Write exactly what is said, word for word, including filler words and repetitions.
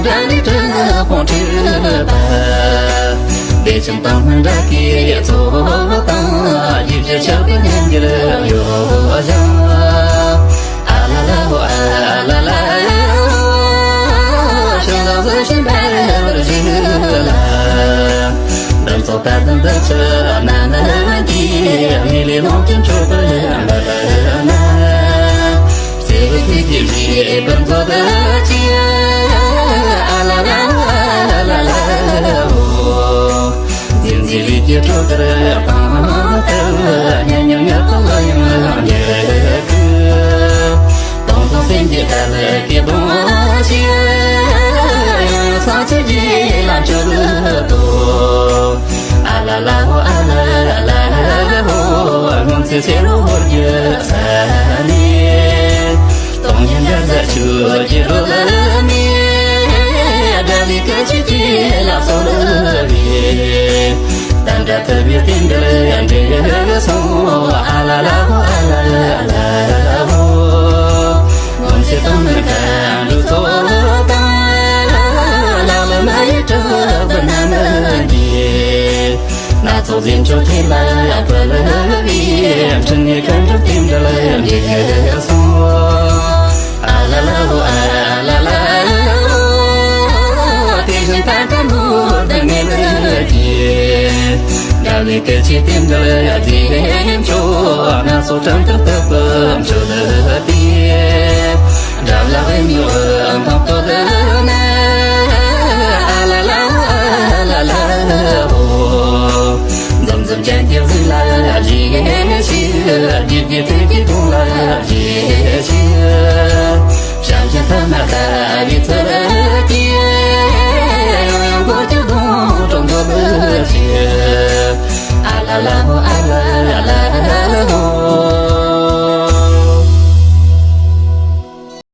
འདྲ་ནི་བྲལ་དཔུང་ཁྲིད་པ། བདེ་ཆེན་དང་མི་འདྲ་གི་ཚོགས་དང་། ཡིད་བཞིན་ཆགས་པའི་སྙན་འགྱུར་ཡོད་ཀྱང་། ཨ་ལ་ལ་ཨོ་ཨ་ལ་ལ་ཨོ། ཞིང་ལ་བཟོད་བཞིན་འབར་བར་བཞུགས་ལ། འདམ་ཚོགས་ལྟ་དང་འདི་ཕྱི་ན་ནི་འདི། མི་ལུས་ལོངས་སྤྱོད་འཕྲོག་པར་འབད་ན། བརྩེ་བའི་ཐུགས་ཀྱིས་རིག་པར་མཛོད་ཅིང་། ཨ་ལ་ལ་ཨོ་ཨ་ལ་ལ་ཨོ། འཛིན་འཛིན་ལུས་ཀྱི་འཕྲོག་པར་གཏང་སྟེ། ཉེ་ཉེ་ཉེ་ལ་ཡང་འགྱུར་སྐུ། དང་དུ་སེམས་ཀྱི་དལ་གྱིས་གདུང་ཞིང་། ཡང་ཡང་སངས་རྒྱས་ཀྱི་ལམ་མཆོག་ཏུ། ཨ་ལ་ལ་ཧོ་ཨ་ལ་ལ་ཧོ། སྔོན་ཚེ་ཚེ་ལོ་ཧོར་གྱི་ས་ནས། སྟོང་ཉིད་འདྲ་མཛའ་ཆོས་ཀྱི་སྒྲོན་མེ། སྒྲ་ལས་སྐད་ཅིག་གིས་ལ་སོགས་ལ་བའི། དམ་བཅའ་ཐུབ་པའི་རྟེན་འབྲེལ་འདྲེས་སོང་། ཨ་ལ་ལ་ཧོ་ཨ་ལ་ལ་ཧོ། སྔོན་ཚེ་དང་མི་འཕྲད་འབྲུ་ཚོགས་དང་། ལག་ལེན་མ་ཡིན་གྲུབ་པའི་རྣམ་སྨིན་གྱིས། སྣ་ཚོགས་ཟིན་ཆོག་ཐེ་ལ་ཕུལ་བའི། འཕྲིན་ལས་མཁའ་འགྲོ་རྟེན་འབྲེལ་འདྲེས་སོང་། ཨ་ལ་ལ་ཧོ་ཨ་ལ་ལ་ཧོ། དེ་བཞིན་ད་ལྟ་ནོར་ལྡན་མེད་ལས་ཀྱི། འདྲ་བའི་སྐད་ཅིག་རྟེན་འབྲེལ་རྗེས་འཇོག་སྣ་ཚོགས་དྲན་པའི་བསྟོད་པའི་མཆོད་པས། དགྲ་ལ་བའི་མྱུར་མཐོང་བསྟོད་ན། ཨ་ལ་ལ་ཨ་ལ་ལ་ཧོ། འཛུམ་འཛུམ་ཅན་གྱི་གཟུགས་ལ་རྗེས་ཤུལ། སྒྱིད་སྒྱིད་ཚལ་གྱི་གདོང་ལ་རྗེས་ཤུལ། བྱམས་ཆེན་ཐ་མ་ལྟ་བུའི་ཚུལ་གྱིས། ཡང་ཡང་འཁོར་གྱི་སྡོང་གྲོགས་འདོད་ཕྱིར། ཨ་ལ་ལ་ཧོ་